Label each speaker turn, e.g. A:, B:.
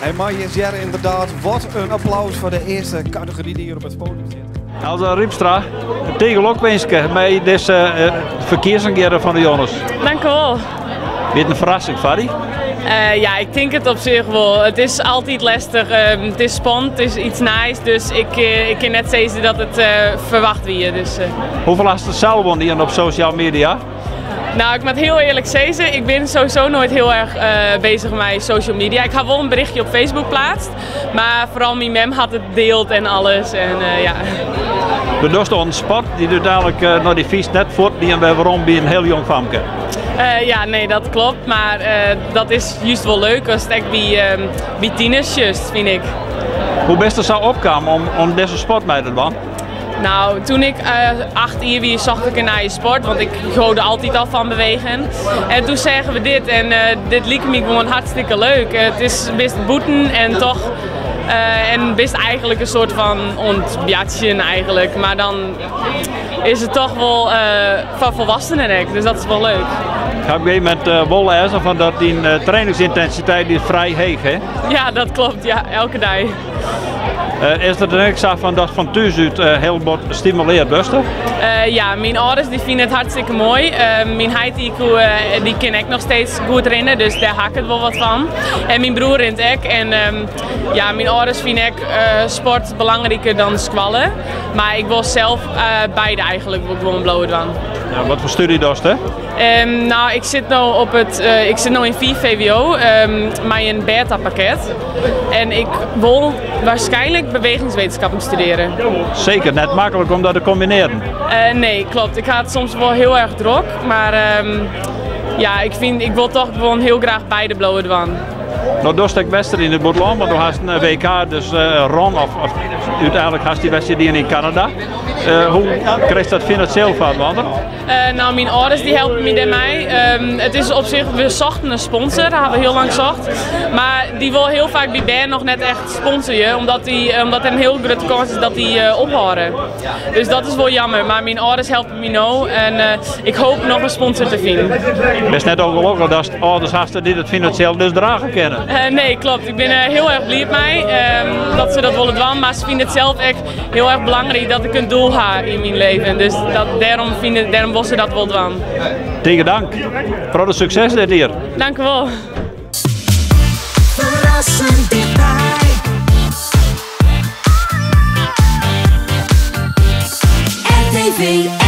A: En mei jins hearre inderdaad, wat in applaus foar de earste kategory dy't hjir op it podium stiet.
B: Elsa Rypstra, tige lokwinske mei dizze ferkiezing hjir fan de Jonnes.
C: Dank u wol.
B: Wie it in ferrassing foar dy?
C: Ja, ik tink it op sich wol. It is altyd lestich. It is spannend, it is iets nijs, dus ik, ik kin net sizze dat it ferwacht wie. Dus.
B: Hoefolle hast it sels wol dien op sosjale media?
C: Nou, ik moat hiel earlik sizze, ik bin sowieso noait hiel erch bezich mei social media. Ik ha wol in berichtje op Facebook pleatst, mar foaral myn mem hat it dield en alles. En, ja.
B: Do dochst oan in sport dy't úteinlik nei dy fynst net fuort dien wer werom by in hiel jong famke.
C: Ja, nee, dat kloppet, mar dat is just wol leuk ast ek by tieners sjochst, fyn ik.
B: Hoe bist der sa opkaam om dizze sport mei te dwaan?
C: Nou, toen ik 8 jier wie, socht ik in nije sport, want ik holde altyd al fan bewegen. En toen seagen we dit en dit like my gewoan hartstikke leuk. It is bist bûten en toch en bist eigentlik in soart fan oan it boartsjen eigentlik, mar dan is it toch wol foar folwoeksenen ek, dus dat is wol leuk.
B: Ik ha op in gegeven momint wol lêzen fan dat dyn trainingsintensiteit is frij heech, hè?
C: Ja, dat kloppet, ja, elke dei.
B: Is it dan ek sa fan dat fan thús út hiel bot stimulearre wurdst?
C: Ja, myn âlders dy fine it hartstikke moai. Myn heit dy koe, dy kin ek noch steeds goed rinne, dus dêr ha ik it wol wat fan. En myn broer rint ek. En ja, myn âlders fine ek sport belangriker dan skoalle. Mar ik wol sels beide eigentlik wol gewoan bliuwe dwaan.
B: Ja, wat foar stúdzje dochst, hè?
C: Nou, ik sit no op it, ik sit no yn 5 VWO mei in beta-pakket. En ik wol waarschijnlijk bewegingswetenschappen studearje.
B: Seker net maklik om dat te kombinearjen.
C: Nee, kloppet. Ik ha it soms wol hiel erch drok, mar ja, ik fyn, ik wol toch gewoan hiel graach beide bliuwe dwaan.
B: No dochst ek wedstriden yn it bûtenlân, want do hast in WK dus rûn of, of úteinlik hast dy wedstriid dien yn Kanada. Hoe krijst dat finansjeel foar inoar?
C: Nou, myn âlders dy helpe my dêrmei. It is op sich, we sochten in sponsor, dat ha we hiel lang socht. Mar dy wol hiel faak by bern noch net echt sponsorje, omdat, dy, omdat der in hiel grutte kâns is dat dy ophâlde. Dus dat is wol jammer, mar myn âlders helpe my no en ik hoopje noch in sponsor te finen.
B: Bist net ûngelokkich datst âlders hast dy't it finansjeel dus drage kinne?
C: Nee, kloppet. Ik bin hiel erch bliid mei dat se dat wolle dwaan, mar se fine it sels ek hiel erch belangryk dat ik in doel ha yn myn leven. Dus dat, dêrom, fine, dêrom wol se dat wol dwaan.
B: Tige dank. Protte sukses dit jier.
C: Dank u wol.
D: Ferrassend tichtby. RTV.